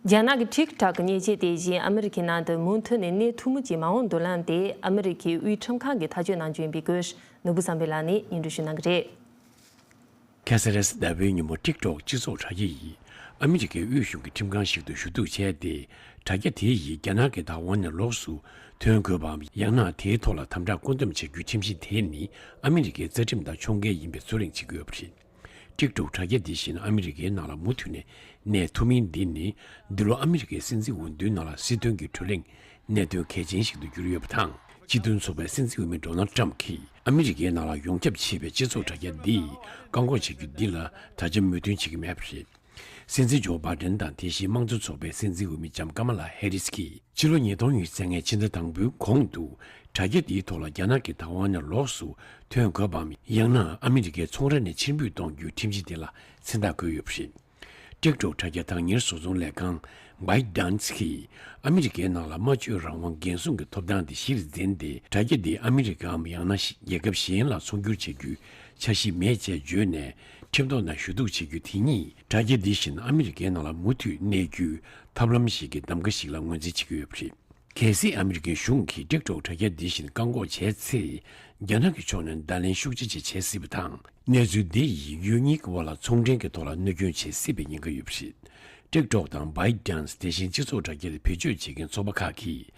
རྒྱ་ནག་གི་ཊིག་ཊོག་གི་མཉེན་ཆས་དེ་བཞིན་ཨ་མི་རི་ཀའི་ནང་དུ་མུ་མཐུད་ནས་གནས་ཐུབ་མུས་ཀྱི་མ་འོངས་མདུན་ལམ་དེ་ཨ་མི་རི་ཀའི་དབུས་ཁྲིམས་ཁང་གིས་ཐག་གཅོད་གནང་རྒྱུ་ཡིན་པའི་སྐོར་ནོར་བུ་བསམ་འཕེལ་ལགས་ནས་སྙན་སྒྲོན་ཞུ་གནང་གི་རེད། ཁ་ས་རེས་ཟླ་བའི་ཉིན་མོ་ཊིག་ཊོག་སྤྱི་ཚོགས་དྲ་རྒྱ་ཡིས་ཨ་མི་རི་ཀའི་དབུས་གཞུང་གི་ཁྲིམས་ཁང་ཞིག་ཏུ་ཞུ་གཏུག་བྱས་ཏེ། དྲ་རྒྱ་དེ་ཡིས་རྒྱ་ནག་གི་བདག་དབང་ནས་ལོགས་སུ་ཐོན་དགོས་པའམ་ཡང་ན་དེའི་ཐོག་ལ་དམ་དྲག་བཀོད་འདོམས་བྱ་རྒྱུའི་ཁྲིམས་གཞི་དེ་ནི་ཨ་མི་རི་ཀའི་རྩ་ཁྲིམས་དང་ཕྱོགས་འགལ་ཡིན་པའི་ཚོད་རེས་བྱེད་ཀྱི་ཡོད་པ་རེད། ཊིག་ཊོག་དྲ་རྒྱ་འདི་བཞིན་ཨ་མི་རི་ཀའི་ནང་ལ་མུ་མཐུད་ནས་གནས་ཐུབ་མིན་འདི་ནི་འདི་ལོ་ཨ་མི་རི་ཀའི་སྲིད་འཛིན་འོས་བསྡུའི་ནང་ལ་སྲིད་དོན་གྱི་བགྲོ་གླེང་གནད་དོན་གལ་ཆེན་ཞིག་ཏུ་གྱུར་ཡོད་པ་དང་། སྤྱི་མཐུན་ཚོགས་པའི་སྲིད་འཛིན་འོས་མི་ཌོ་ནལ་ཊམ་གྱིས་ཨ་མི་རི་ཀའི་ནང་ལ་ཡོངས་ཁྱབ་བྱས་པའི་སྤྱི་ཚོགས་དྲ་རྒྱ་འདིས་བཀག་འགོག་བྱ་རྒྱུ་འདི་ལ་ད་ཆ་མོས་མཐུན་བྱེད་ཀྱི་མེད་པ་རེད། སྲིད་འཛིན་ཇོ་བྷའི་ཌེན་དང་དེ་བཞིན་དམངས་གཙོ་ཚོགས་པའི་སྲིད་འཛིན་འོས་མི་ལྕམ་ཀ་མ་ལ་ཧེ་རིས་ཀྱིས་ཕྱི་ལོ་ཉིས་སྟོང་ཉི་ཤུ་རྩ་ལྔའི་ཕྱི་ཟླ་དང་པོའི་གོང་དུ་དྲ་རྒྱ་འདིའི་ཐོག་ལ་རྒྱ་ནག་གི་བདག་དབང་ནས་ལོགས་སུ་ཐོན་དགོས་པའམ་ཡང་ན་ཨ་མི་རི་ཀའི་ཚོང་ར་ནས་ཕྱིར་འབུད་གཏོང་རྒྱུའི་ཁྲིམས་གཞི་དེ་ལ་མཚན་རྟགས་བཀོད་ཡོད་པ་རེད། ཊིག་ཊོག་དྲ་རྒྱ་བདག་གཉེར་བཟོ་ཚོང་ལས་ཁང་བྷའི་ཌན་སི་གིས་ཨ་མི་རི་ཀའི་ནང་ལ་སྨྲ་བརྗོད་རང་དབང་འགན་སྲུང་གི་ཐོབ་ཐང་དེ་གཞིར་འཛིན་ཏེ། དྲ་རྒྱ་འདི་ཨ་མི་རི་ཀའམ་ཡང་ན་རྒྱལ་ཁབ་གཞན་ལ་ཚོང་སྒྱུར་བྱ་རྒྱུའི་འཆར་གཞི་མེད་ཅེས་བརྗོད་ནས་ཁྲིམས་ཐོག་ནས་ཞུ་གཏུག་བྱེད་རྒྱུ་དེ་ཉིད་དྲ་རྒྱ་འདི་བཞིན་ཨ་མི་རི་ཀའི་ནང་ལ་མུ་མཐུད་གནས་རྒྱུའི་ཐབས་ལམ་ཞིག་གི་གདམ་ག་ཞིག་ལ་ངོས་འཛིན་བྱེད་ཀྱི་ཡོད་པ་རེད། གལ་སྲིད་ཨ་མི་རི་ཀའི་གཞུང་གིས་ཊིག་ཊོག་དྲ་རྒྱ་འདི་བཞིན་བཀག་འགོག་བྱས་ཚེ། རྒྱ་ནག་གི་ཕྱོགས་ནས་བརྡ་ལན་ཤུགས་ཆེ་ཅིག་བྱེད་སྲིད་པ་དང་། གནས་ཚུལ་འདི་ཡིས་ཡུལ་གཉིས་ཀྱི་དབར་ལ་ཚོང་འབྲེལ་གྱི་ཐོག་ལ་གནོད་སྐྱོན་བྱེད་སྲིད་པའི་ཉེན་ཁ་ཡོད་པ་རེད། ཊིག་ཊོག་དང་བྷའི་ཌན་སི་དེ་བཞིན་སྤྱི་ཚོགས་དྲ་རྒྱ་དེ་བེད་སྤྱོད་བྱེད་མཁན་ཚོགས་པ་ཁག་གིས་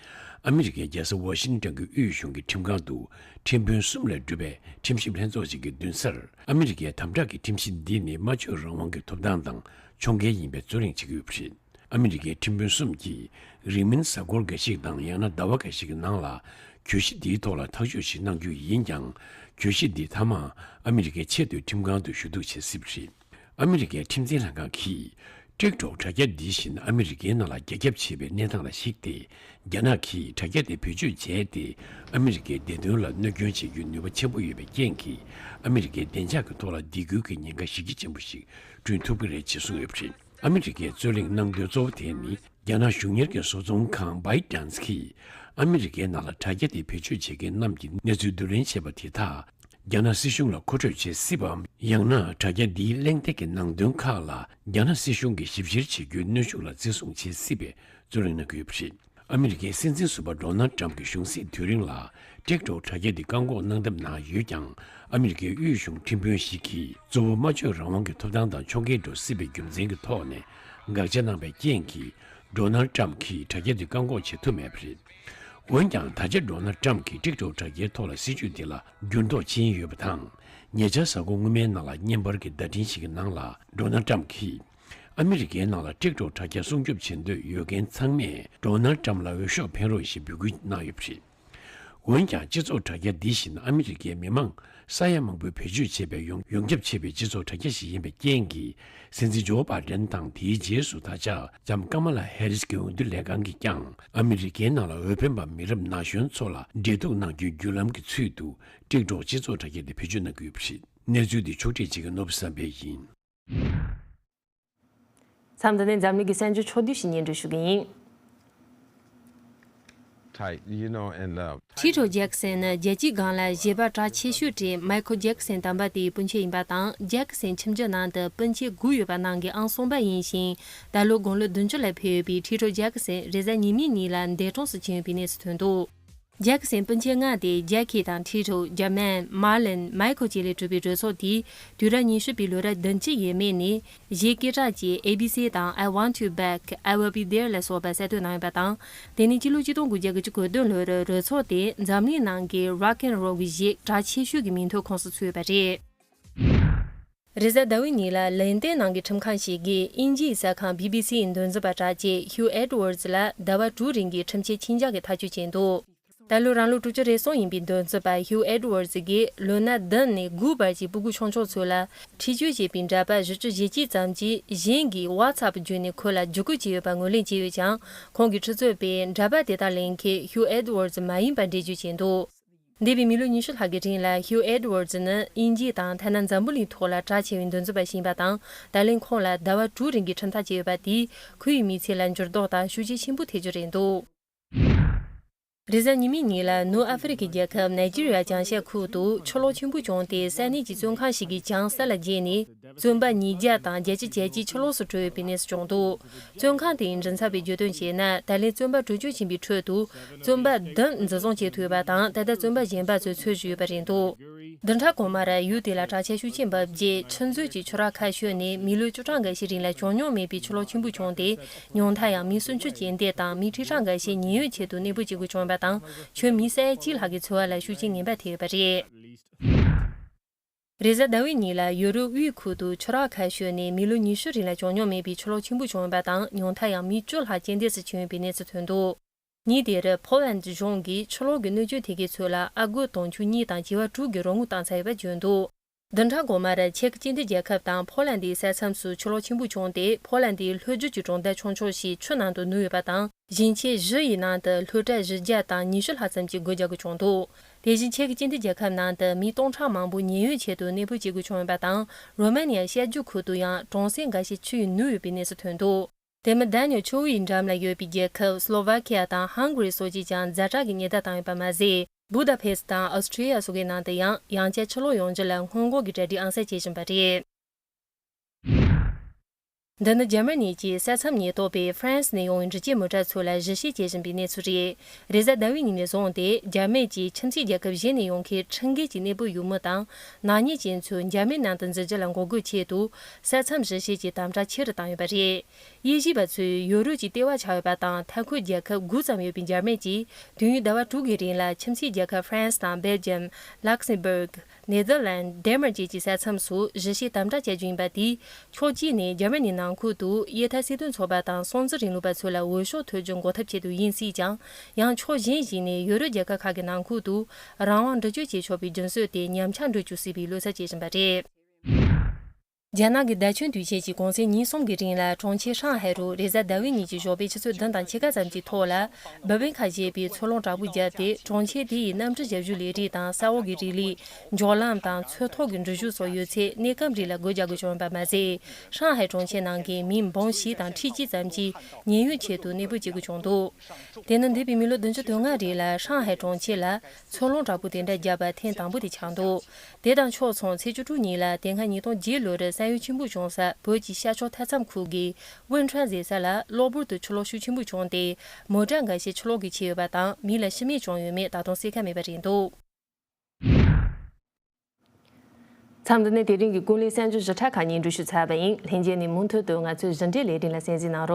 ཨ་མི་རི་ཀའི་རྒྱལ་ས་ཝ་ཤིང་ཏོན་གྱི་དབུས་གཞུང་གི་ཁྲིམས་ཁང་དུ་ཁྲིམས་དཔོན་གསུམ་ལས་གྲུབ་པའི་ཁྲིམས་ཞིབ་ལྷན་ཚོགས་ཤིག་གི་མདུན་སར་ཨ་མི་རི་ཀའི་དམ་དྲག་གི་ཁྲིམས་གཞི་འདི་ནི་སྨྲ་བརྗོད་རང་དབང་གི་ཐོབ་ཐང་དང་ཕྱོགས་འགལ་ཡིན་པའི་རྩོད་གླེང་བྱེད་ཀྱི་ཡོད་པ་རེད། ཨ་མི་རི་ཀའི་ཁྲིམས་དཔོན་གསུམ་གྱིས་རིང་མིན་གཟའ་འཁོར་འགའ་ཞིག་དང་ཡང་ན་ཟླ་བ་འགའ་ཞིག་གི་ནང་ལ་གྱོད་གཞི་འདིའི་ཐོག་ལ་ཐག་གཅོད་ཞིག་གནང་རྒྱུ་ཡིན་ཀྱང་། གྱོད་གཞི་འདི་མཐའ་མར་ཨ་མི་རི་ཀའི་ཆེས་མཐོའི་ཁྲིམས་ཁང་དུ་ཞུ་གཏུག་བྱེད་སྲིད་པ་རེད། ཨ་མི་རི་ཀའི་ཁྲིམས་འཛིན་ལྷན་ཁང་གིས་ཊིག་ཊོག་དྲ་རྒྱ་འདི་བཞིན་ཨ་མི་རི་ཀའི་ནང་ལ་རྒྱ་ཁྱབ་བྱས་པའི་གནས་སྟངས་ལ་གཞིགས་ཏེ། རྒྱ་ནག་གིས་དྲ་རྒྱ་དེ་བེད་སྤྱོད་བྱས་ཏེ་ཨ་མི་རི་ཀའི་བདེ་དོན་ལ་གནོད་སྐྱོན་བྱེད་རྒྱུའི་ནུས་པ་ཆེན་པོ་ཡོད་པའི་རྐྱེན་གྱིས་ཨ་མི་རི་ཀའི་བདེ་འཇགས་ཀྱི་ཐོག་ལ་སྡིགས་སྐུལ་གྱི་ཉེན་ཁ་གཞི་རྒྱ་ཆེན་པོ་ཞིག་བསྐྲུན་ཐུབ་ཀྱི་རེད་ཅེས་གསུངས་ཡོད་པ་རེད། ཨ་མི་རི་ཀའི་རྩོད་གླེང་གནང་དོན་གཙོ་བོ་དེ་ནི། རྒྱ་ནག་གཞུང་གཉེར་གྱི་བཟོ་ཚོང་ཁང་བྷའི་ཌན་སི་གིས་ཨ་མི་རི་ཀའི་ནང་ལ་དྲ་རྒྱ་དེ་བེད་སྤྱོད་བྱེད་མཁན་རྣམས་ཀྱི་གནས་ཚུལ་བསྡུ་ལེན་བྱས་པ་དེ་དག་རྒྱ་ནག་སྲིད་གཞུང་ལ་མཁོ་སྤྲོད་བྱེད་སྲིད་པའམ། ཡང་ན་དྲ་རྒྱ་འདིའི་གླེང་སྟེགས་ཀྱི་ནང་དོན་ཁག་ལ་རྒྱ་ནག་སྲིད་གཞུང་གིས་ཞིབ་བཤེར་བྱེད་རྒྱུའི་གནོན་ཤུགས་ལ་བརྩི་སྲུང་བྱེད་སྲིད་པའི་རྩོད་གླེང་གནང་གི་ཡོད་པ་རེད། ཨ་མི་རི་ཀའི་སྲིད་འཛིན་ཟུར་པ་ཌོ་ནལ་ཊམ་གྱི་གཞུང་སྲིད་དུས་རིང་ལ་ཊིག་ཊོག་དྲ་རྒྱ་འདི་བཀག་འགོག་གནང་ཐབས་གནང་ཡོད་ཀྱང་། ཨ་མི་རི་ཀའི་དབུས་གཞུང་ཁྲིམས་དཔོན་ཞིག་གིས་གཙོ་བོ་སྨྲ་བརྗོད་རང་དབང་གི་ཐོབ་ཐང་དང་ཕྱོགས་འགལ་འགྲོ་སྲིད་པའི་རྒྱུ་མཚན་གྱི་ཐོག་ནས་དགག་བྱ་གནང་པའི་རྐྱེན་གྱིས། ཌོ་ནལ་ཊམ་གྱིས་དྲ་རྒྱ་འདི་བཀག་འགོག་བྱེད་ཐུབ་མེད་པ་རེད། འོན་ཀྱང་། ད་ཆ་ཌོ་ནལ་ཊམ་གྱིས་ཊིག་ཊོག་དྲ་རྒྱའི་ཐོག་ལ་སྲིད་ཇུས་འདི་ལ་འགྱུར་ལྡོག་ཕྱིན་ཡོད་པ་དང་། ཉེ་ཆར་གཟའ་འཁོར་སྔོན་མའི་ནང་ལ་བརྙན་པར་གྱི་བརྡ་འཕྲིན་ཞིག་གི་ནང་ལ། ཌོ་ནལ་ཊམ་གྱིས། ཨ་མི་རི་ཀའི་ནང་ལ་ཊིག་ཊོག་དྲ་རྒྱ་སྲུང་སྐྱོབ་བྱེད་འདོད་ཡོད་མཁན་ཚང་མས་ཌོ་ནལ་ཊམ་ལ་འོས་ཤོག་འཕེན་རོགས་ཞེས་འབོད་སྐུལ་གནང་ཡོད་པ་རེད། འོན་ཀྱང་། སྤྱི་ཚོགས་དྲ་རྒྱ་འདི་བཞིན་ཨ་མི་རི་ཀའི་མི་མང་ས་ཡ་མང་པོས་བེད་སྤྱོད་བྱེད་པའི་ཡོངས་ཡོངས་ཁྱབ་ཆེ་བའི་སྤྱི་ཚོགས་དྲ་རྒྱ་ཞིག་ཡིན་པའི་རྐྱེན་གྱིས། སྲིད་འཛིན་ཇོ་བྷའི་ཌེན་དང་དེའི་རྗེས་སུ་ད་ཆ་ལྕམ་ཀ་མ་ལ་ཧེ་རིས་ཀྱི་འོས་བསྡུ་ལས་ཁང་གིས་ཀྱང་ཨ་མི་རི་ཀའི་ནང་ལ་འོས་འཕེན་པ་མི་རབས་ན་གཞོན་ཚོ་ལ་འབྲེལ་གཏུག་གནང་རྒྱུའི་བརྒྱུད་ལམ་གྱི་ཚུལ་དུ་ཊིག་ཊོག་སྤྱི་ཚོགས་དྲ་རྒྱ་དེ་བེད་སྤྱོད་གནང་གི་ཡོད་པ་རེད། གནས་ཚུལ་འདི་ཕྱོགས་སྒྲིག་བྱེད་མཁན་ནོར་བུ་བསམ་འཕེལ་ཡིན། མཚམས་འདི་ནས་འཛམ་གླིང་གི་གསར་འགྱུར་ཕྱོགས་བསྡུས་ཤིག་སྙན་སྒྲོན་ཞུ་གི་ཡིན། Tight, you know, and uh, Treat of Jackson ནི་རྒྱལ་སྤྱིའི་སྒང་ལ་བཞེད་པ་གྲགས་ཆེ་ཤོས་དེ་Michael Jackson དམ་པ་དེའི་སྤུན་མཆེད་ཡིན་པ་དང་། Jackson ཁྱིམ་རྒྱུད་ནང་དུ་སྤུན་མཆེད་དགུ་ཡོད་པ་ནང་གི་ཨང་གསུམ་པ་ཡིན་ཞིང་། ད་ལོ་དགུང་ལོ་བདུན་ཅུ་ལ་ཕེབས་ཡོད་པའི་Treat of Jackson རེས་གཟའ་ཉི་མའི་ཉིན་ལ་འདས་གྲོངས་སུ་ཕྱིན་ཡོད་པའི་གནས་སུ་ཐོན་འདུག Jackson སྤུན་མཆེད་ལྔ་དེ་Jackie དང་Treat of, Jermaine, Marlon, Michael བཅས་ལས་གྲུབ་པའི་གྲོས་ཚོགས་དེས་དུས་རབས་ཉི་ཤུ་པའི་ལོ་རབས་བདུན་ཅུ་ཡས་མས་ནས། གཞས་སྐད་གྲགས་ཅན་A B C དང་I Want You Back, I Will Be There ལ་སོགས་པ་གསར་གཏོད་གནང་ཡོད་པ་དང་། དེ་ནི་སྤྱི་ལོ་ཆིག་སྟོང་དགུ་བརྒྱ་དགུ་བཅུ་གོ་བདུན་ལོར་གྲོས་ཚོགས་དེས་འཛམ་གླིང་ནང་གི་Rock and Roll གྱི་གཞས་གྲགས་ཆེ་ཤོས་ཀྱི་མིང་ཐོའི་ཁོངས་སུ་ཚུད་ཡོད་པ་རེད། རེས་གཟའ་ཟླ་བའི་ཉིན་ལ་ལན་ཏན་ནང་གི་ཁྲིམས་ཁང་ཞིག་གིས་དབྱིན་ཇིའི་གསར་ཁང་B B C ཡི་འདོན་རྩིས་པ་གྲགས་ཅན་Hugh Edwards ལ་ཟླ་བ་དྲུག་རིང་གི་ཁྲིམས་ཆད་ཆིག་འཇག་གི་ཐག་གཅོད་བྱས་འདུག་ད་ལོ་རང་ལོ་དྲུག་ཅུ་རེ་གསུམ་ཡིན་པའི་འདོན་རྩིས་པ་Hugh Edwards གིས་ལོ་ན་བདུན་ནས་དགུ་བར་གྱི་སྤུ་གུ་ཆུང་ཆུང་ཚོ་ལ་འཁྲིག་སྤྱོད་བྱེད་པའི་འདྲ་པར་བཞི་བཅུ་ཞེ་གཅིག་ཙམ་གྱིས་གཞན་གྱིས་WhatsApp བརྒྱུད་ནས་ཁོ་ལ་བརྒྱུད་སྐུར་བྱས་ཡོད་པ་ངོས་ལེན་བྱས་ཡོད་ཀྱང་། ཁོང་གི་ཁྲི་ཚོས་པས་འདྲ་པར་དེ་དག་ལེན་མཁན་Hugh Edwards མ་ཡིན་པ་འགྲེལ་བརྗོད་བྱས་འདུག་འདས་པའི་མི་ལོ་ཉི་ཤུ་ལྷག་གི་རིང་ལ་Hugh Edwards ནི་དབྱིན་ཇི་དང་ཐ་ན་འཛམ་བུ་གླིང་ཐོག་ལ་གྲགས་ཆེ་བའི་འདོན་རྩིས་པ་ཞིག་ཡིན་པ་དང་། ད་ལན་ཁོང་ལ་ཟླ་བ་དྲུག་རིང་གི་ཁྲིམས་ཐག་བཅད་ཡོད་པ་དེས་ཁོའི་མི་ཚེ་ལ་འགྱུར་ལྡོག་དང་ཤུགས་རྐྱེན་ཆེན་པོ་ཐེབས་རྒྱུ་རེད་འདུག་རེས་གཟའ་ཉི་མའི་ཉིན་ལ་ནུབ་ཨ་ཧྥེ་རི་ཁའི་རྒྱལ་ཁབ་ནཱི་ཇི་རི་ཡ་བྱང་ཤར་ཁུལ་དུ་ཆུ་ལོག་ཆེན་པོ་བྱུང་སྟེ། ས་གནས་ཀྱི་བཙོན་ཁང་ཞིག་གི་གྱང་ས་ལ་འགྱེལ་ནས། བཙོན་པ་ཉིས་བརྒྱ་དང་བརྒྱད་ཅུ་གྱ་གཅིག་ཆུ་ལོག་སུ་བྲོས་ཡོད་པའི་གནས་སུ་བྱུང་འདུག་བཙོན་ཁང་དེའི་མགྲིན་ཚབ་པས་བརྗོད་དོན་བྱས་ན། ད་ལན་བཙོན་པ་བྲོས་བྱོལ་ཕྱིན་པའི་ཁྲོད་དུ། བཙོན་པ་བདུན་འཛིན་བཟུང་བྱེད་ཐུབ་ཡོད་པ་དང་། ད་ལྟ་བཙོན་པ་གཞན་པ་ཚོས་འཚོལ་བཞིན་ཡོད་པ་རེད་འདུག་བདུན་ཕྲག་གོང་མར་ཡུལ་དེ་ལ་དྲག་ཆར་ཤུགས་ཆེན་བབས་རྗེས། ཆུ་མཛོད་ཀྱི་ཆུ་རགས་ཁ་ཤོར་ནས་མི་ལོ་བཅུ་གྲངས་འགའ་ཞིག་རིང་ལ་བྱུང་མྱོང་མེད་པའི་ཆུ་ལོག་ཆེན་པོ་བྱུང་སྟེ། ཉུང་མཐར་ཡང་མི་སུམ་ཅུ་རྐྱེན་འདས་དང་། མི་ཁྲི་གྲངས་འགའ་ཤས་ཉེན་གཡོལ་ཆེད་དུ་གནས་སྤོ་བྱེད་དགོས་བྱུང་བ་དང་། ཁྱོན་མི་ས་ཡ་གཅིག་ལྷག་གི་འཚོ་བ་ལ་ཤུགས་རྐྱེན་ངན་པ་ཐེབས་ཡོད་པ་རེད། རེས་གཟའ་ཟླ་བའི་ཉིན་ལ་ཡོ་རོབ་དབུས་ཁུལ་དུ་ཆུ་རགས་ཁ་ཤོར་ནས་མི་ལོ་ཉི་ཤུ་རིང་ལ་བྱུང་མྱོང་མེད་པའི་ཆུ་ལོག་ཆེན་པོ་བྱུང་ཡོད་པ་དང་། ཉུང་མཐར་ཡང་མི་བཅུ་ལྷག་རྐྱེན་འདས་སུ་ཕྱིན་ཡོད་པའི་གནས་ཚུལ་ཐོན་འདུག་ཉིན་དེར་ཕོ་ལན་གཞུང་གིས་ཆུ་ལོག་གི་གནོད་སྐྱོན་ཐེབས་མཁན་ཚོ་ལ་ཨ་སྒོར་དུང་ཕྱུར་གཉིས་དང་བྱེ་བ་དྲུག་གི་རོགས་དངུལ་བཏང་ཚར་ཡོད་པ་བརྗོད་འདུག་བདུན་ཕྲག་འགོ་མར་ཅེཀ་སྤྱི་མཐུན་རྒྱལ་ཁབ་དང་ཕོ་ལན་དེའི་ས་མཚམས་སུ་ཆུ་ལོག་ཆེན་པོ་བྱུང་སྟེ། ཕོ་ལན་དེའི་ལྷོ་རྒྱུད་ཀྱི་གྲོང་རྡལ་ཆུང་ཆུང་ཞིག་ཆུ་ནང་དུ་ནུབ་ཡོད་པ་དང་། ཞིང་ཆེན་བཞི་ཡི་ནང་དུ་སློབ་གྲྭ་བཞི་བརྒྱ་དང་ཉི་ཤུ་ལྷག་ཙམ་གྱི་སྒོ་རྒྱག་དགོས་བྱུང་འདུག་དེ་བཞིན་ཅེཀ་སྤྱི་མཐུན་རྒྱལ་ཁབ་ནང་དུ་མི་སྟོང་ཕྲག་མང་པོ་ཉེན་གཡོལ་ཆེད་དུ་གནས་སྤོ་བྱེད་དགོས་བྱུང་ཡོད་པ་དང་། རོ་མ་ནི་ཡ་བཤད་རྒྱུད་ཁུལ་དུ་ཡང་གྲོང་གསེབ་འགའ་ཤས་ཆུ་ཡིས་ནུབ་ཡོད་པའི་གནས་སུ་ཐོན་འདུག་དེ་མིན། ཌན་ནིའུ་ཆུ་བོ་ཡི་འགྲམ་ལ་ཡོད་པའི་རྒྱལ་ཁབ་སློ་ཝ་ཁི་ཡ་དང་ཧང་གྷ་རི་སོགས་ཀྱིས་ཀྱང་ཛ་དྲག་གི་ཉེན་བརྡ་བཏང་ཡོད་པ་མ་ཟད། བུ་ད་ཕེ་སི་དང་ཨོ་སི་ཁྲི་ཡ་སོགས་ཀྱི་ནང་དུ་ཡང་ཡང་བསྐྱར་ཆུ་ལོག་ཡོང་རྒྱུ་ལ་སྔོན་འགོག་གི་གྲ་སྒྲིག་ཨང་གསར་བྱེད་བཞིན་པ་རེད། འདི་ནི་འཇར་མ་ནི་གྱི་ས་མཚམས་ཉེན་རྟོག་པས་ཧྥ་རན་སི་ནས་ཡོང་བའི་འགྲུལ་སྐྱེལ་མོ་ཊ་ཚོ་ལ་གཞི་བྱེད་བྱེད་བཞིན་པའི་གནས་ཚུལ་རེད། རེས་གཟའ་ཟླ་བའི་ཉིན་ནས་བཟུང་སྟེ། འཇར་མན་གྱིས་ཁྱིམ་མཚེས་རྒྱལ་ཁབ་གཞན་ནས་ཡོང་མཁན་ཁྲིམས་འགལ་གྱི་གནས་སྤོ་ཡུལ་མི་དང་། ནག་ཉེས་ཅན་ཚོ་འཇར་མན་ནང་དུ་འཛུལ་རྒྱུ་ལ་འགོག་རྒོལ་ཆེད་དུ། ས་མཚམས་གཞི་བྱེད་ཀྱི་དམ་དྲག་ཆེ་རུ་བཏང་ཡོད་པ་རེད། དབྱེ་ཞིབ་པ་ཚོས་ཡོ་རོབ་ཀྱི་ལྟེ་བ་ཆགས་ཡོད་པ་དང་། མཐའ་འཁོར་རྒྱལ་ཁབ་དགུ་ཙམ་ཡོད་པའི་འཇར་མན་གྱིས། དུས་ཡུན་ཟླ་བ་དྲུག་གི་རིང་ལ་ཁྱིམ་མཚེས་རྒྱལ་ཁབ་ཧྥ་རན་སི་དང་། སྦེལ་ཇམ། ལག་སེམ་སྦུག་ནེ་དར་ལན། ཌེན་མར་བཅས་ཀྱི་ས་མཚམས་སུ་གཞི་བྱེད་དམ་དྲག་བྱ་རྒྱུ་ཡིན་པ་དེས། ཕྱོགས་གཅིག་ནས་འཇར་མ་ནི་ནང་ཁུལ་དུ་དབྱེ་ཐར་སྲིད་དོན་ཚོགས་པ་དང་། སྲོང་བཙན་སྒྲིག་ལུགས་པ་ཚོ་ལ་འོས་ཤོག་ཐོབ་རྒྱུ་འགོག་ཐབས་ཆེད་དུ་ཡིན་སྲིད་ཀྱང་། ཡང་ཕྱོགས་གཞན་ཞིག་ནས་ཡོ་རོབ་རྒྱལ་ཁབ་ཁག་གི་ནང་ཁུལ་དུ་རང་དབང་འདྲི་གཅོད་བྱེད་ཆོག་པའི་རྒྱུན་སྲོལ་དེ་ཉམས་ཆག་འགྲོ་བཅུག་སྲིད་པའི་བློ་འཚབ་བྱེད་བཞིན་པ་རེད། རྒྱ་ནག་གི་ཟླ་ཆེན་དུས་ཆེན་གྱི་གུང་སེང་ཉིན་གསུམ་གྱི་རིང་ལ། གྲོང་ཁྱེར་ཧྲང་ཧའེ་རུ་རེས་གཟའ་ཟླ་བའི་ཉིན་གྱི་ཞོགས་པའི་ཆུ་ཚོད་བདུན་དང་ཕྱེད་ཀ་ཙམ་གྱི་ཐོག་ལ། བི་བིང་ཁ་ཞེས་པའི་མཚོ་ལྷུང་དྲག་པོ་བརྒྱབ་སྟེ། གྲོང་ཁྱེར་དེ་ཡི་གནམ་གྲུ་བཞག་རྒྱུའི་ལས་རིགས་དང་། ས་འོག་གི་རི་ལི། འཇོག་ལམ་དང་། མཚོ་ཐོག་གི་འགྲུལ་བཞུད་སོགས་ཡོད་ཚད་གནས་སྐབས་རིང་ལ་སྒོ་རྒྱག་དགོས་བྱུང་བ་མ་ཟད། ཧྲང་ཧའེ་གྲོང་ཁྱེར་ནང་གི་མི་འབུམ་བཞི་དང་ཁྲི་གཅིག་ཙམ་གྱིས་ཉེན་གཡོལ་ཆེད་དུ་གནས་སྤོ་བྱེད་དགོས་བྱུང་འདུག་དེ་ནི་འདས་པའི་མི་ལོ་བདུན་ཅུ་དོན་ལྔ་རིང་ལ་ཧྲང་ཧའེ་གྲོང་ཁྱེར་ལ་མཚོ་ལྷུང་དྲག་པོ་དེ་འདྲ་བརྒྱབ་པ་ཐེངས་དང་པོ་དེ་ཆགས་འདུག་དེ་དང་ཕྱོགས་མཚུངས། ཚེས་བཅུ་དྲུག་ཉིན་ལ་དེ་སྔ་ཉིས་སྟོང་བརྒྱད་ལོར་ས་ཡུལ་ཆེན་པོ་བྱུང་ས་བོད་ཀྱི་ཤར་ཕྱོགས་མཐའ་མཚམས་ཁུལ་གྱི་ཝུན་ཁྲོན་ཟེར་ས་ལ་གློ་བུར་དུ་ཆུ་ལོག་ཤུགས་ཆེན་པོ་བྱུང་སྟེ། མོ་ཊ་འགའ་ཤས་ཆུ་ལོག་གིས་ཁྱེར་ཡོད་པ་དང་། མི་ལ་ཤི་རྨས་བྱུང་ཡོད་མེད་ད་དུང་གསལ་ཁ་མེད་པ་རེད་འདུག་མཚམས་འདི་ནས་དེ་རིང་གི་ཀུན་གླེང་གསར་འགྱུར་ཞིབ་ཕྲ་ཁག་སྙན་སྒྲོན་ཞུས་ཚར་བ་ཡིན། ལྷན་རྒྱས་ནས་མུ་མཐུད་དུ་ང་ཚོའི་གཞི་འབྲེལ་ལས་རིམ་ལ་གསན་གཟིགས་གནང་རོགས།